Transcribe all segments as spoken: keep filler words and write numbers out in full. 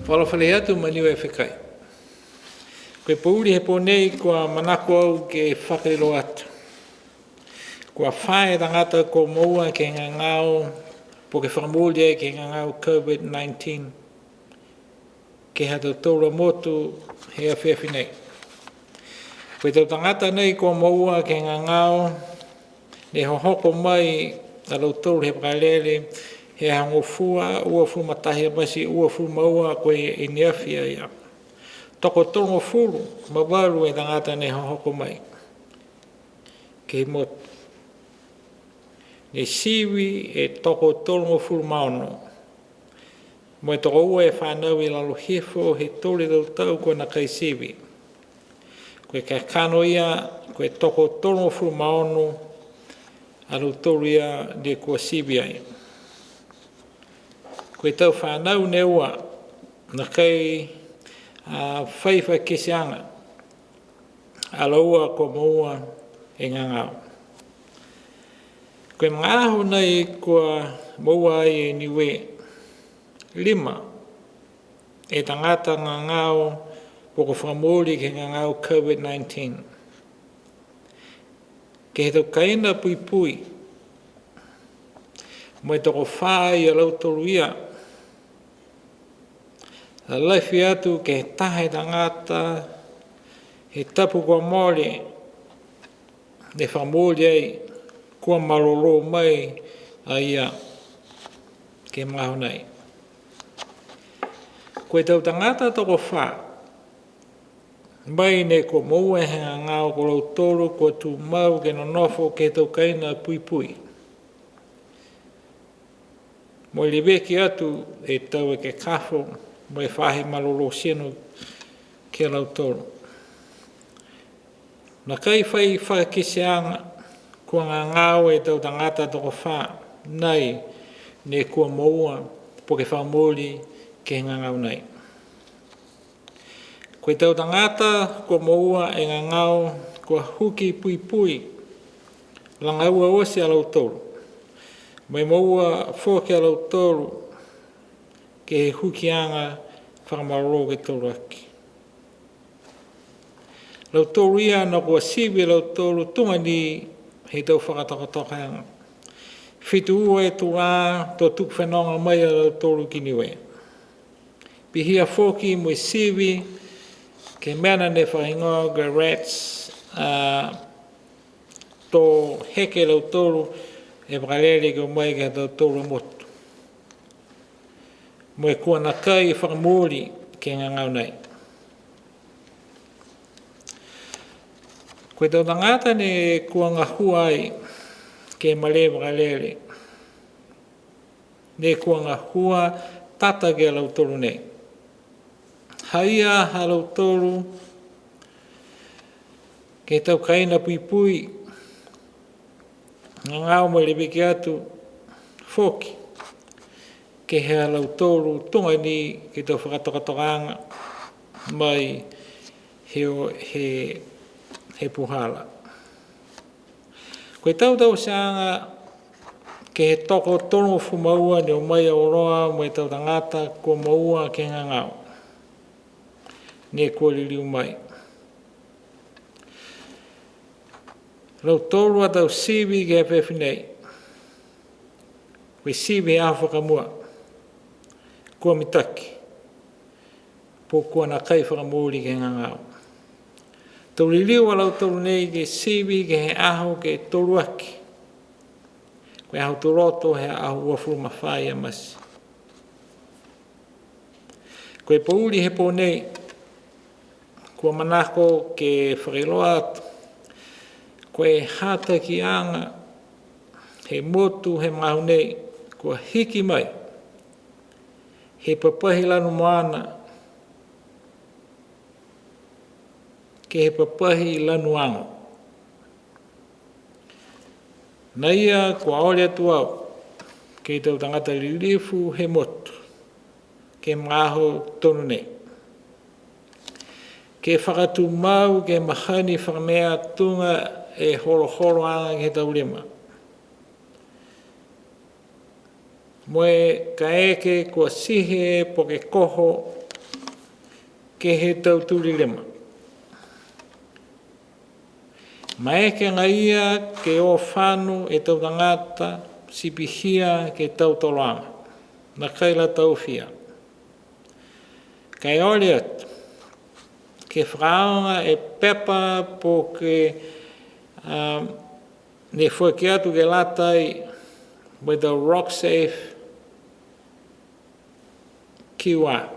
Fakaalofa lahi atu ma Niue Fekai. Ko e pouli he pō nei kua manako au ke fakailoa atu. Kua fā e tagata kua moua ke he gagao, po ke fakamooli ai ke he gagao COVID nineteen, ke he ha tautolu a motu he afiafi nei. Ko e tau tagata nei kua moua ke he gagao, ne hohoko mai a lautolu he vakalele, he aho Gofua, uafulu ma taha Mati, uafulu ma ua, ko e neafi ia. Toko tolugofulu ma valu e tagata ne hohoko mai ke he motu. Ne sivi e toko tolugofulu ma ono. Mo e tokoua e fanau i lalo hifo he tolu e tau tau kua nākai sivi. Ko e kakano ia, ko e toko tolugofulu ma ono a lautolu ia ne kua sivi ai. Ko e tau fanau ne ua, nākai, a, fai fakakiteaga a laua kua moua e gagao. Ko e magaaho nei kua moua ai e Niue, lima e tagata gagao, po kua fakamooli ke he gagao COVID nineteen. Ke he tau kaina puipui, mo e tokofā ia lautolu ia, lalafi atu ke he taha e tagata he tapu kua mole, ne fakamooli ai, kua malolō mai a ia ke he magaaho nei. Ko e tau tagata tokofā mai ne kua moua he gagao, ko lautolu kua tumau ke nonofo ke he tau kaina puipui. Mo e leveki atu e tau ekekafo, mo e faahi malolō tino ki a lautolu. Nākai fai fakakiteaga, kua gagao e tau tagata tokofā nei ne kua moua, po ke fakamooli ke he gagao nei. Ko e tau tagata kua moua e gagao, kua huki puipui, lagaua oti a lautolu. Mo e moua foki a lautolu ke he hukiaga fakamalolō ke toluaki. Lautolu ia ne kua sivi e lautolu tuga ni he tau fakatokatokaaga. Fitu ua e tulā, to tuku fenoga mai a lautolu ki Niue. Pihia foki mo e sivi ke he mena ne fakahigoa ko e RATS, a, to heke e lautolu e vakalele ke o mai ke he ha tautolu a motu. Mo e kua nākai fakamooli ke he gagao nei. Ko e tau tagata ne kua gahua ai ke he malē vakalele, ne kua gahua tata ki a lautolu nei. Ha i ai ha lautolu ke he tau kaina puipui, gagao mo e leveki atu foki ke he ha lautolu tuga ni ke he tau fakatokatokaaga mai he, he, he puhala. Ko e tau tauteaga ke he toko tolugofulu ma ua ne o mai auloa mo e tau tagata kua moua ke he gagao, ne kua liliu mai. Lautolu a tau sivi ke he afiafi nei, ko e sivi he aho fakamua, kua mitaki, po kua nākai fakamooli ke he gagao. To liliu a lautolu nei ke sivi ke he aho ke toluaki, ko e aho Tuloto he aho uafulu ma fā ia Mati. Ko e pouli he pō nei, kua manako ke fakailoa atu, ko e hatakiaga he motu he magaaho nei, kua hiki mai he papahi lanu moana, ke he papahi lanu ago. Nā ia kua ole atu au ke he tau tagata lilifu he motu, ke he magaaho tonu nei, ke fakatumau ke he mahani fakamea tuga e holoholoaga ke he tau lima. Mo e kaeke kua tihe po ke koho ke he tau tulilima. Maeke agaia ke o fano e tau tagata, ti pihia ke he tau toloaga. Nākai la taofia. Ka e ole atu, ke fakaaoga e pepa po ke, um, ne foaki atu ke lata ai mo e tau RockSafe Q R.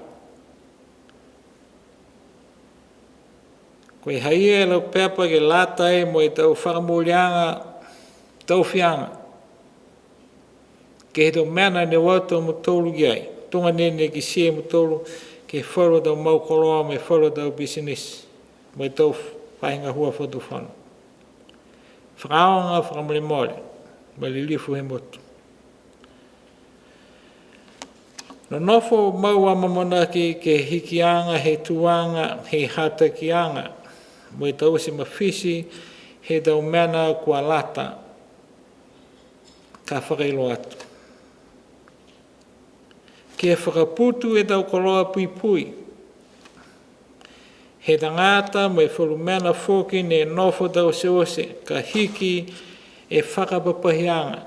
Ko e haia e lau pepa ke lata ai mo e tau fakamooliaga taofiaga. Ke he tau mena ne o atu a mutolu ki ai. Tuga nei ne kitia e mutolu ke he falu a tau mau koloa mo e falu a tau pisinisi mo e tau faahi gahua fakatufono. Fakaaoga fakamolemole mo e lilifu he motu. Nonofo mau amaamanaki ke he hikiaga, he tuaga, he hatakiaga mo e taute mafiti he tau mena kua lata. Ka fakailoa atu. Ke fakaputu e tau koloa puipui he tagata mo e falu mena foki ne nofo tauteute, ka hiki e fakapapahiaga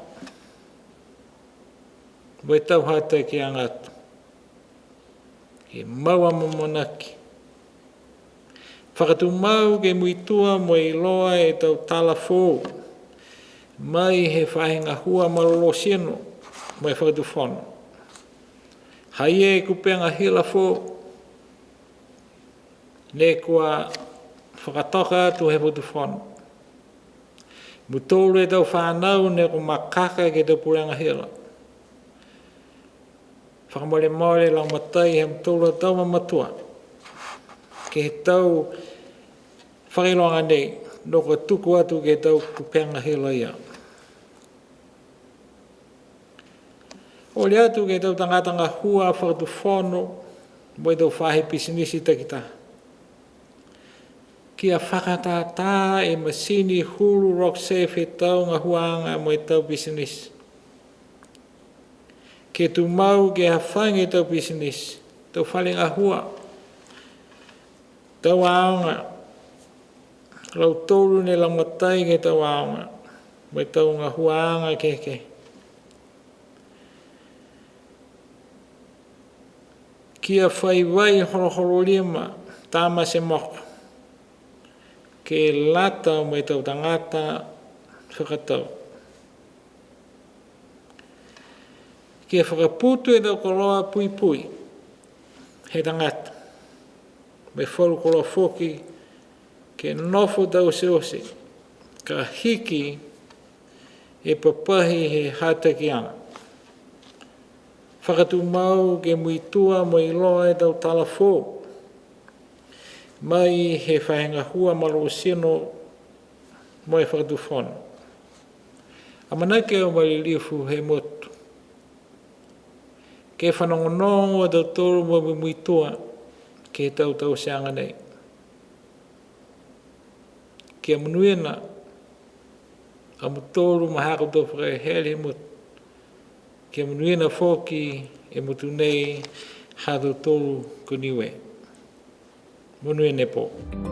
mo e tau hatakiaga atu. Ke mau amaamanaki. Fakatumau ke muitua mo e iloa e tau tala foou mai he faahi gahua malolō tino mo e fakatufono. Haia e kupega hila foou ne kua fakatoka atu he fakatufono. Mutolu e tau fanau ne kua makaka ke he tau pulega hila. Fakamolemole lagomatai he mutolu a tau mamatua ke he tau fakailoaga nei, ne kua tuku atu ke he tau kupega hila ia. Ole atu ke he tau tagata gahua fakatufono mo e tau faahi pisinisi takitaha. Kia fakatātā e masini hulu RockSafe he tau gahuaaga mo e tau pisinisi. Ke tumau ke hafagi e tau pisinisi, tau fale gahua, tau aoga, lautolu ne lagomatai ke he tau aoga mo e tau gahuaaga kehekehe. Kia fai vai holoholo lima, tama ti moko, ke lata mo e tau tagata fakatau. Ke fakaputu e tau koloa puipui he tagata, mo e falu koloa foki ke nofo tauteute, ka hiki e papahi he hatakiaga. Fakatumau ke muitua mo e iloa e tau tala foou mai he faahi gahua malolō tino mo e fakatufono. Amanaki au mo e lilifu he motu ke fanogonogo a tautolu mo e muitua ke he tau tauteaga nei. Kia monuina a mutolu ma ha koutou fakahelehele he motu. Kia monuina foki e motu nei ha tautolu ko Niue. Monuina e pō.